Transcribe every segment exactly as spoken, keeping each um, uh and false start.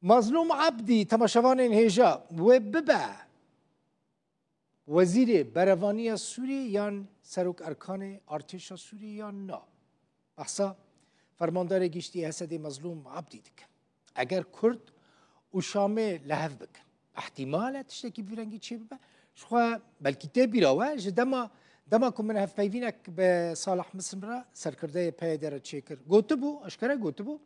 Mazlûm Ebdî, temaşevanên hêja, wê bibe Wezîrê Berevaniya Sûriyê yan Serok Erkanê Artêşa Sûriyê yan na? Behsa Fermandarê Giştî H S D'ê Mezlûm Ebdî dike. Eger Kurd û Şamê li hev bikin, ihtimal e tiştekî bi vî rengî çêbibe. Jixwe belkî tê bîra we, ji dema, dema ku min hevpeyvînek bi Salih Misim re, serkirdeyê P Y D re çêkir, gotibû, eşkere gotibû,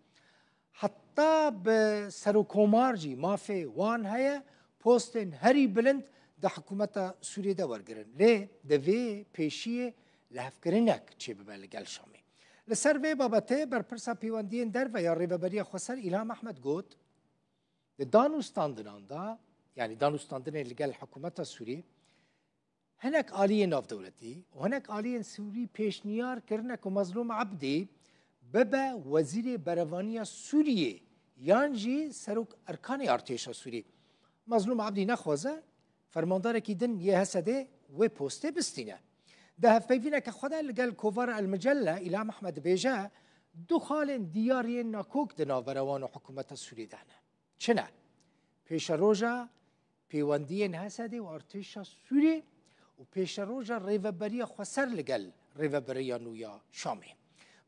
heta bi serokkomar jî mafê wan heye postên herî bilind di hikûmeta Sûriyê de wergirin. Lê divê pêşiyê lihevkirinek çêbibe li gel Şamê. Li ser vê babetê berpirsa pêwendiyên derve ya Rêveberiya Xweser Îlham Ehmed got, di danûstandinan de, yanî danûstandinên li gel hikûmeta Sûriyê, hinek aliyên navdewletî û hinek aliyên Sûrî pêşniyar kirine ku Mezlûm Ebdî bibe Wezîrê Berevaniya Sûriyê yan jî Serok Erkanê Artêşa Sûrî. Mezlûm Ebdî nexwaze fermandarekî din yê H S D'ê wê postê bistîne. Di hevpeyvîneke xwe de li gel kovara El Micelle Îlham Ehmed dibêje, du xalên diyar yên nakok di navbera wan û hikûmeta Sûriyê de hene. Çi ne? Pêşeroja pêwendiyên H S D'ê û artêşa Sûriyê û pêşeroja Rêveberiya Xweser li gel Rêveberiya nû ya Şamê.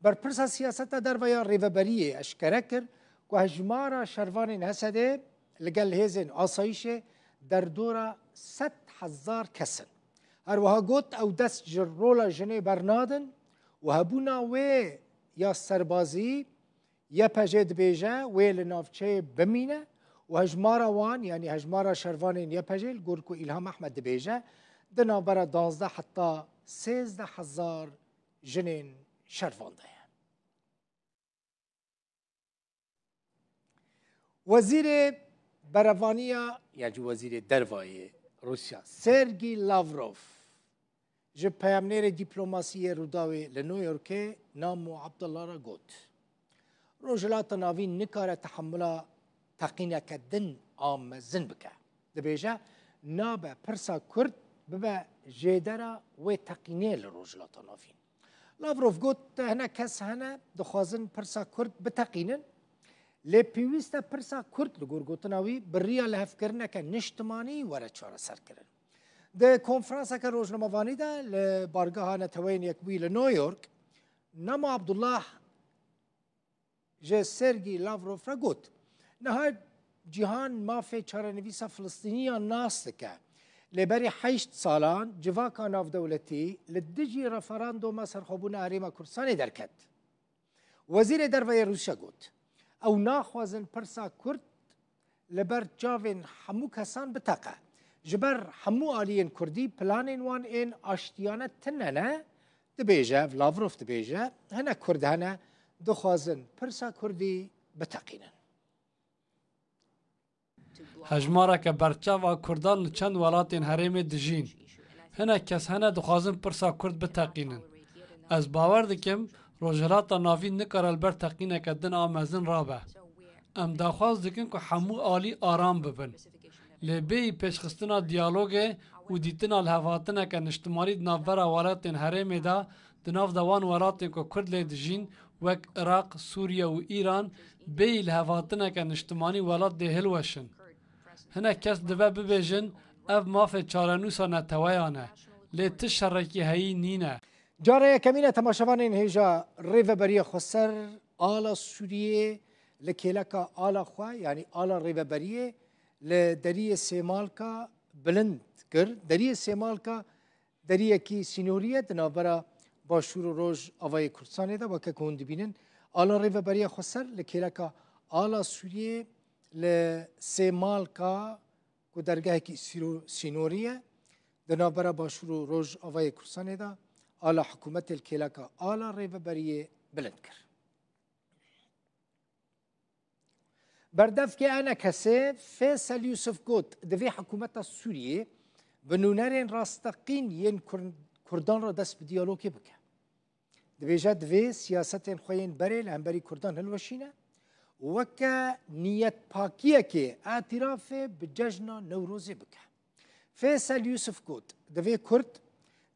Berpirsa siyaseta derve ya Rêveberiyê eşkere kir ku hejmara şervanên H S D'ê li gel hêzên asayîşê derdora sed hezar kes in. Her wiha got, ew dest ji rola jinê bernadin û hebûna wê ya serbazî Y P J dibêje wê li navçeyê bimîne û hejmara wan, yanî hejmara şervanên Y P J, li gor ku Îlham Ehmed dibêje, di navbera duwazdeh heta sêzdeh hezar jinên şervan de ye. Wezîrê Berevaniya, ya jî Wezîrê Dervayê Rûsya, Sergî Lavrov, ji peyamnêrê dîplomasî yê Rûdawê li New Yorkê Namo Abdullah re got, Rojhilata Navîn nikare tehemula teqîneke din a mezin bike. Dibêje, nabe pirsa Kurd bibe jêdera wê teqînê li Rojhilata Navîn. Lavrov got, hinek kes hene dixwazin pirsa Kurd biteqînin, lê pêwîst e pirsa Kurd, li gor gotina wî, bi riya lihevkirineke niştimanî were çareserkirin. Di konferanseke rojnamevanî de li Bargeha Neteweyên Yekbûyî li New York, Namo Abdullah ji Sergî Lavrov re got, niha cîhan mafê çarenivîsa Filistîniyan nas dike. Lê berî heşt salan civaka navdewletî li dijî referanduma serxwebûna Herêma Kurdistanê derket. Wezîrê Derve yê Rûsya got, ew naxwazin pirsa Kurd li ber çavên hemû kesan biteqe. Ji ber hemû aliyên Kurdî planên wan ên aştiyane tune ne, dibêje, Lavrov dibêje, hinek Kurd hene dixwazin pirsa Kurdî biteqînin. Hejmareke berçav a Kurdan li çend welatên herêmê dijîn. Hinek kes hene dixwazin pirsa Kurd biteqînin. Ez bawer dikim, Rojhilata Navîn nikare li ber teqîneke din a mezin rabe. Em daxwaz dikin ku hemû alî aram bibin. Lê bêyî pêşxistina diyalogê û dîtina lihevhatineke niştimanî di navbera welatên herêmê de, di nav de wan welatên ku Kurd lê dijîn, wek Iraq, Sûriye û Îran, bêyî lihevhatineke niştimanî welat dê hilweşin. Hinek kes dibe bibêjin, ev mafê çarenûsa neteweyan e, lê ti şerekî heyî nîne. Cara yekemîn e temaşevanên hêja Rêveberiya Xweser ala Sûriyê li kêleka ala xwe, yanî ala Rêveberiyê li deriyê Sêmalka bilind kir. Deriyê Sêmalka deriyekî sînorî ye di navbera Başûr û Rojavayê Kurdistanê de, weke ku hûn dibînin. Ala Rêveberiya Xweser li kêleka ala Sûriyê li Sêmalka ku dergehekî sîro-, sînorî ye, di navbera Başûr û Rojavayê Kurdistanê de, ala hikûmetê li kêleka ala Rêveberiyê bilind kir. Berdevkê E N K S'ê Fêsel Yûsif got, divê hikûmeta Sûriyê bi nûnerên rasteqîn yên Kur-, Kurdan re dest bi diyalogê bike. Dibêje, divê siyasetên xwe yên berê li hemberî Kurdan hilweşîne û weke niyetpakiyekê îtirafê bi cejna Newrozê bike. Fêsel Yûsif got, divê Kurd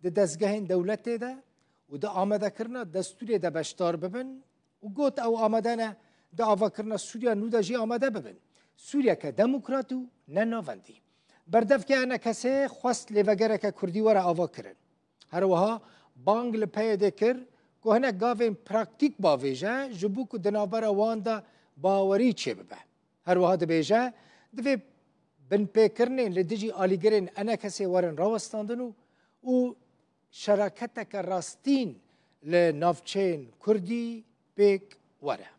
di dezgehên dewletê de û di amadekirina destûrê de beşdar bibin û got, ew amade ne di avakirina Sûriya nû de jî amade bibin. Sûriyeke demokrat û ne navendî. Berdevkê E N K S'ê xwest lêvegereke Kurdî were avakirin. Her wiha bang li P Y D'ê kir ku hinek gavên praktîk bavêje ji bo ku di navbera wan de bawerî çêbibe. Her wiha dibêje, divê binpêkirinên li dijî alîgirên E N K S'ê werin rawestandin û, û şeraketeke rastîn li navçeyên Kurdî pêk were.